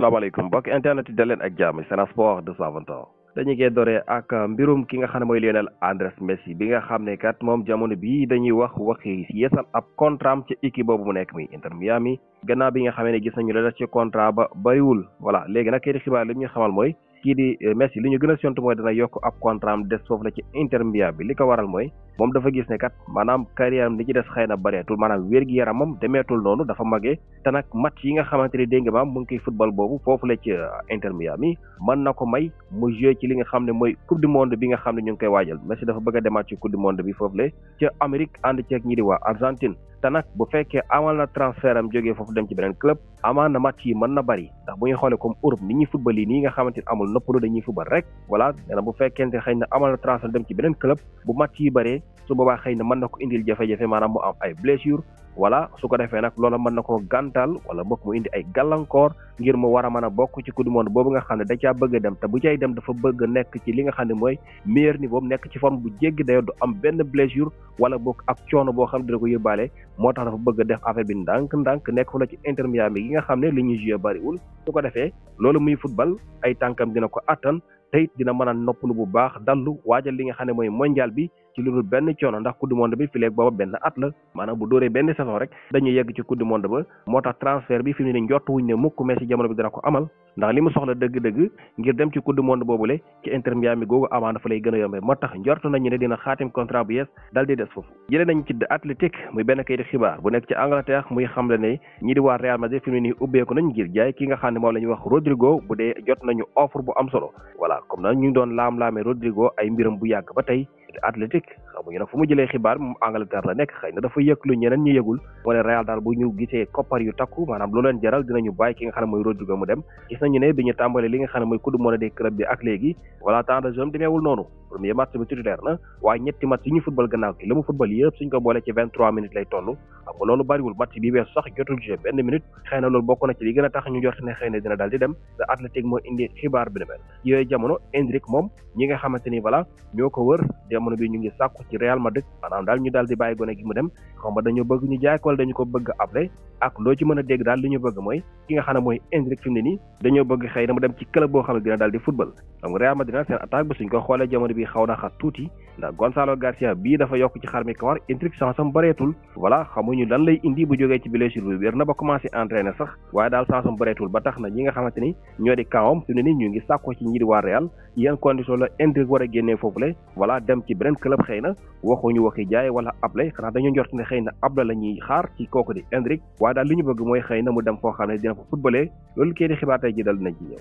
asalaamaaleykum mbokk internet yi daleen ak jàmm Sen Sport 221 dañuy koy dooree ak mbirum ki nga xam ne mooy Lionel Andrés Messi bi nga xam ne kat moom jamono bii dañuy waxi yeesal ab contrat am ci équipe boobu mu nekk muy Inter Miami gannaaw bi nga xamee ne gis nañu la def ci contrat ba bariwul voilà léegi nag kii di xibaar li ñu xamal mooy kii di Messi li ñu gën a séntu mooy dana yokk ab contrat am des foofu la ci Inter Miami bi li ko waral mooy moom dafa gis ne kat maanaam carrière am li ci des xëy na bareetul maanaam wér-gi-yaramam demeetul noonu dafa màggee te nag match yi nga xamante ni dégg nga maam mu ngi koy football boobu foofu la ci Inter Miami mën na ko may mu joué ci li nga xam ne mooy coupe du monde bi nga xam ne ñu ngi koy waajal Messi dafa bëgg a demaat ci coupe du monde bi foofu la ca Amérique ànd ceeg ñi di waa Argentine te nag bu fekkee amal na transfert am jógee foofu dem ci beneen club amaan na match yi mën na bari ndax bu ñu xoolee comme Europe ni ñuy football yi nii nga xamante ni amul noppalu dañuy football rek voilà nee na bu fekkente xëy na amal na transfert dem ci beneen club bu match yi bëree su boobaa xëy na mën na ko indil jafe-jafe maanaam mu am ay blessure voilà su ko defee nag loola mën na koo gàntal wala bokk mu indi ay gàllankoor ngir mu war a mën a bokk ci coupe du monde boobu nga xam ne da caa bëgg a dem te bu cay dem dafa bëgg a nekk ci li nga xam ne mooy meilleur niveau nekk ci forme bu jéggi dayoo du am benn blessure wala bokk ak coono boo xam ne dina ko yóbbaale moo tax dafa bëgg a def affaire bi ndànk-ndànk nekk fu la ci Inter Miami gi nga xam ne li ñuy joué bariwul su ko defee loolu muy football ay tànkam dina ko attan te it dina mën a noppalu bu baax dallu waajal li nga xam ne mooy mondial bi ci lu dul benn coono ndax coupe du monde bi fileeg booba benn at la maanaam bu dóoree benn saison rek dañuy yegg ci coupe du monde ba moo tax transfert bi fi mu ne njott wuñ ne mukk Messi jamono bi dina ko amal ndax li mu soxla dëgg-dëgg ngir dem ci coupe du monde boobule ci Inter Miami googu amaana fa lay gën a yombee moo tax njort nañu ne dina xaatim contrat bu yees dal di des foofu jëlee nañ ci The Athletic muy benn kayit xibaar bu nekk ci Angleterre muy xamle ne ñi di waa Real Madrid fi mu ne nii ubbeeku nañ ngir jaay ki nga xam ne moom la ñuy wax Rodrigo bu dee jot nañu offre bu am solo voilà comme nag ñu doon laam-laamee Rodrigo ay mbiram bu yàgg ba tey Athletic xamuñu nag fu mu jëlee xibaar moom Angleterre la nekk xëy na dafa yëg lu ñeneen ñu yëgul wala Real daal bu ñu gisee koppar yu takku maanaam lu leen jaral dinañu bàyyi ki nga xam ne mooy Rodrigo mu dem gis nañu ne bi ñu tàmbalee li nga xam ne mooy coupe du monde des clubs bi ak léegi voilà temps de jeu demeewul noonu premier match bi titulaire na waaye ñetti match yi ñu football gannaaw gi la mu football yëpp suñ ko boole ci 23 minutes lay toll xam nga loolu bariwul match bi weesu sax jotul jeu benn minute xëy na loolu bokk na ci li gën a tax ñu jort ne xëy na dina daal di dem The Athletic moo indi xibaar bi ne mel yooyu jamono Endrick moom ñi nga xamante ni voilà ñoo ko wër jamono bi ñu ngi sàkku ci Real Madrid maanaam daal ñu daal di bàyyi gone gi mu dem xam nga dañoo bëgg ñu jaay ko wala dañu ko bëgg après ak loo ci mën a dégg daal li ñu bëgg mooy ki nga xam ne mooy Endrick fi mu ne nii dañoo bëgg xëy na mu dem ci club boo xam ne dina daal di football xam nga Real Madrid nag seen attaque bi suñ ko xoolee jamono bi xaw na xat tuuti ndax Gonzalo Garcia bii dafa yokk ci xar mi kawar Endrick chance am bareetul voilà xamuñu lan lay indi bu jógee ci blessure bi wér na ba commencé entraîner sax waaye daal chance am bareetul ba tax na ñi nga xamante ni ñoo di kawam fi mu ne nii ñu ngi sàkko ci ñi di waa Real yan condition la Endrick war a génnee foofu la voilà dem ci beneen club xëy na waxuñu waxi jaay wala able xanaa dañoo njort ne xëy na able la ñuy xaar ci kooku di Endrick waaye daal li ñu bëgg mooy xëy na mu dem foo xam ne dina fa footballé loolu kii di xibaar tey ji dal dinañ ci ñëw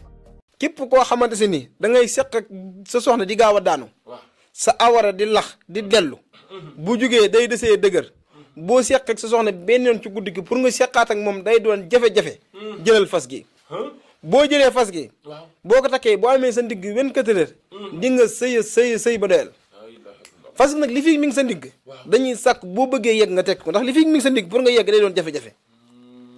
képp koo xamante si ni da ngay seq ak sa soxna di gaaw a daanu sa awara di lax di dellu bu jugee day desee dëgër boo seq ak sa soxna benn yoon ci guddi gi pour nga seqaat ak moom day doon jafe-jafe jëlal fas gi boo jëlee fas gi boo ko takkee boo amee sa ndigg 24 heures di nga sëy ba doyal fas gi nag li fi mi ngi sa ndigg dañuy sàkk boo bëggee yegg nga tekk ko ndax li fi mi ngi sa ndigg pour nga yegg day doon jafe-jafe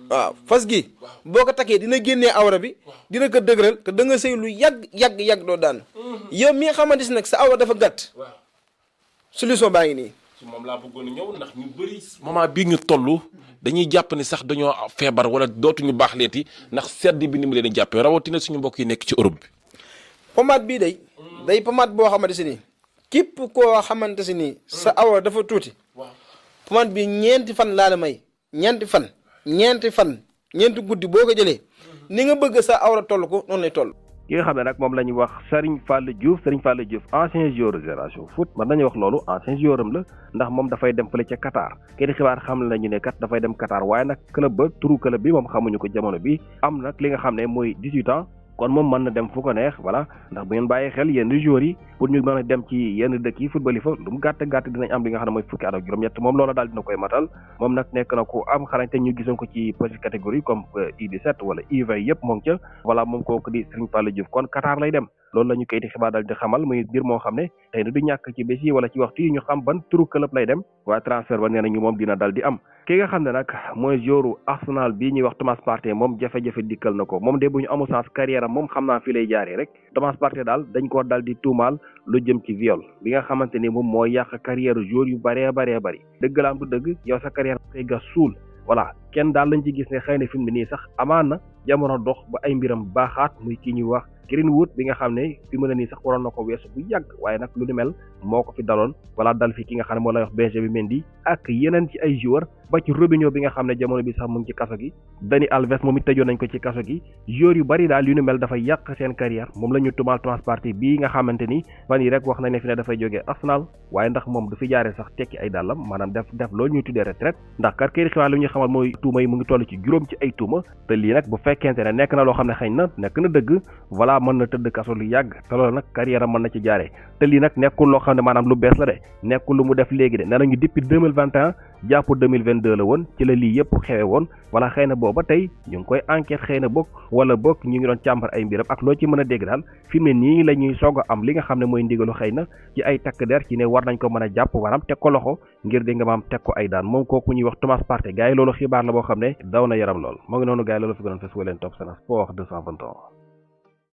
waaw fas gi boo ko takkee dina génnee awra bi dina ko dëgëral te da nga sëy lu yàgg doo daan yow mi nga xamante si nag sa awra dafa gàtt solution baa ngi nii su moom laa bëggoon a ñëw ndax ñu bëri moment bii ñu toll dañuy jàpp ni sax dañoo feebar wala dootuñu baax leeti ndax sedd bi ni mu leen di jàppee rawatina suñu mbokk yi nekk ci Europe bi pomade bii day pomade boo xamante si nii képp koo xamante si nii sa awra dafa tuuti pomade bi ñeenti fan laa la may ñeenti guddi boo ko jëlee ni nga bëgg sa awra toll ko noonu lay toll ki nga xam ne nag moom la ñuy wax Serigne Fallou Diouf ancien joueur Génération Foot man nañu wax loolu ancien joueur am la ndax moom dafay dem fële ca Qatar kii di xibaar xam nañu ne kat dafay dem Qatar waaye nag club ba turu club bi moom xamuñu ko jamono bi am nag li nga xam ne mooy 18 ans kon moom mën na dem fu ko neex voilà ndax bu ngeen bàyyi xel yenn joueurs yi pour ñu mën a dem ci yenn dëkk yi football yi fa lu mu gàtt dinañ am li nga xam ne mooy fukki at ak juróom-ñett moom loola daal dina koy matal moom nag nekk na ku am xarañte ñu gisoon ko ci petite catégorie comme U17 wala U20 yëpp moo ngi ca voilà moom kooku di Serigne Fallou Diouf kon Qatar lay dem loolu la ñu koy di xibaar daal di xamal muy mbir moo xam ne tey na du ñàkk ci bés yi wala ci waxtu yi ñu xam ban turu club lay dem waaye transfert ba nee nañu moom dina daal di am ki nga xam ne nag mooy joueur Arsenal bii ñuy wax Thomas Partey moom jafe-jafe dikkal na ko moom de bu ñu amul sens carrière am moom xam naa fii lay jaaree rek Thomas Partey daal dañ koo dal di tuumaal lu jëm ci viol bi nga xamante ni moom mooy yàq carrière joueur yu bëree bëri dëgg la am du dëgg yow sa carrière koy gas suul voilà kenn daal lañ ci gis ne xëy na fi mu ne nii sax amaan na jamono dox ba ay mbiram baaxaat muy kii ñuy wax Greenwood bi nga xam ne fi mu ne nii sax waroon na ko weesu bu yàgg waaye nag lu ni mel moo ko fi daloon voilà dal fi ki nga xam ne moo lay wax Benjamin Mendy ak yeneen ci ay joueurs ba ci Robinho bi nga xam ne jamono bi sax mu ngi ci kaso gi Dani Alves moom it tëjoon nañ ko ci kaso gi joueurs yu bari daal yu ni mel dafay yàq seen carrière moom la ñu tumaal Transparti bii nga xamante ni fan yi rek wax nañ ne fi ne dafay jógee Arsenal waaye ndax moom du fi jaaree sax tekki ay dàllam maanaam def loolu ñuy tuddee retraite ndax kat kay xibaar li ñu xamal mooy tuuma yi mu ngi toll ci juróom ci ay tuuma te lii nag bu fekkente ne nekk na loo xam ne xëy na nekk na dëgg voilà mën na tëdd kaso lu yàgg te loolu nag carrière am mën na ci jaaree te lii nag nekkul loo xam ne maanaam lu bees la de nekkul lu mu def léegi de nee nañu depuis 2021 jàpp 2022 la woon ci la lii yëpp xewe woon wala xëy na booba tey ñu ngi koy enquête xëy na bokk wala bokk ñu ngi doon càmbar ay mbiram ak loo ci mën a dégg daal fi mu ne nii la ñuy soog a am li nga xam ne mooy ndigalu xëy na ci ay takk der ci ne war nañ ko mën a jàpp maanaam teg ko loxo ngir di nga maam teg ko ay daan moom kooku ñuy wax Thomas Partey gars yi loolu xibaar la boo xam ne daw na yaram lool moo ngi noonu gars yi loolu fi gënoon fes wa leen topp Sen Sport 221